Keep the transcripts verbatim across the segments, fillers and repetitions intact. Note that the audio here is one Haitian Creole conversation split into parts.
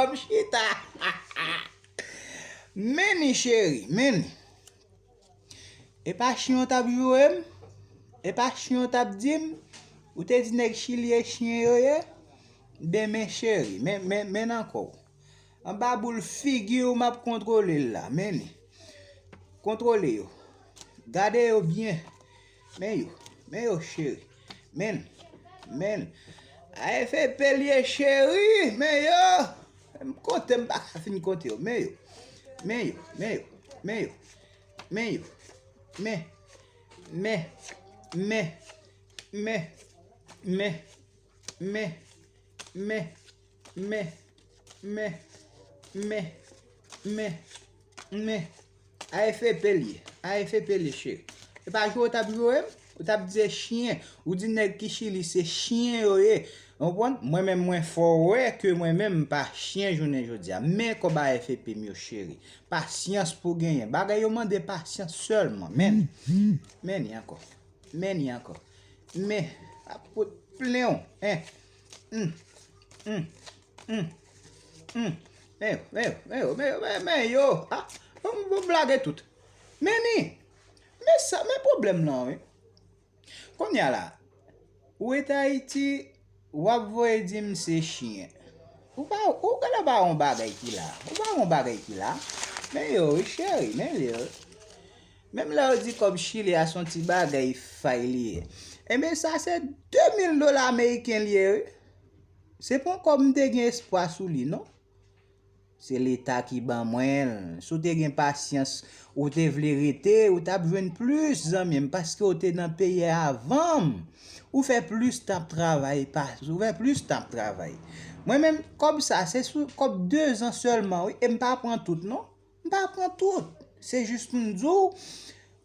M chita. Men ni cheri, men ni. E pa chen w t ap joure m? E pa chen w t ap di m? Ou te di nèg Chili e chen yo ye? Ben men cheri, men, men, men nan kò w. Anba boul figi w m ap kontwole l la, men li. Kontwole yo. Gade yo byen. Men yo, men yo cheri. Men, men. A F P l ye cheri, men yo. M konte, m pa ka fin konte yo, men yo. Men yo, men yo, men yo. Men yo, men. Men, men, men, men, men, men, men, men, men, men, men, men, men. A F P l ye, A F P l ye cheri. E pa joure w t ap joure m? Ou t ap di se chen, ou di nèg ki Chili se chen yo ye. Ou konprann? Mwen menm mwen fè w wè ke mwen menm m pa chen jounen jodi a. Men kòb A F P m yo cheri. Pasyans pou genyen. Bagay yo mande pasyans sèlman. Men, men ni ankò. Men ni ankò. Men, ap pot plen w, en. Hum, hum, hum, hum. Men yo, men yo, men yo, men yo, men yo, men yo. Ah, bon, bon, blage tout. Men ni, men sa, men pwoblèm lan, wi. Kounye a la, ou rete Ayiti, w ap voye di m se chen. Ou pa, ou genlè pa wè yon bagay ki la. Ou pa wè yon bagay ki la. Men yo, wi, cheri, men yo. Menm lè yo di kòb Chili a se yon ti bagay fay li ye. Enben, sa se de mil dola ameriken li ye, wi. Se pa yon kòb m te gen espwa sou li, non. Se Leta ki ban mwen l. Si w te gen pasyans, ou te vle rete, ou t ap jwenn plis, zanmi m, paske w te nan peyi a avan m. Ou fè plis tan ap travay, pa, ou fè plis tan ap travay. Mwen menm, kòb sa, se sou kòb de zan sèlman, wi, e m pa pran tout, non. M pa pran tout. Se jis pou m di w,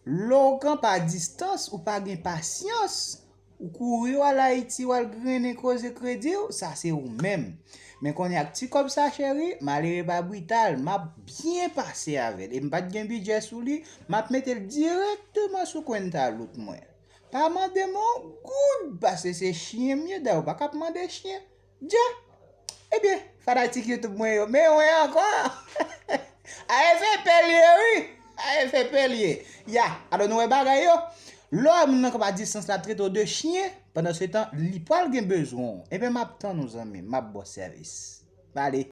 lè w kanpe a distans, ou pa gen pasyans, ou kouri, w al Ayiti, w al grennen koze kredi w, sa se ou menm. Men kounye a ak ti kòb sa, cheri, malere pa brital, m ap byen pase avè l. E m pa t gen bidjè sou li, m ap mete l dirèkteman sou kwenta lout mwen. Pa mande m yon goud, paske se chen m ye, dayè w pa ka ap mande chen. Dja! Ebyen, fanatik YouTube mwen yo, men wè ankò. A F P l ye, wi. A F P l ye. Ya, alò nou wè bagay yo. Lè w wè moun nan k ap a distans la ap trete w de chen, pandansetan, li pral gen bezwen w. Ebyen, m ap tann ou, zanmi m, m ap ba w sèvis. Pale.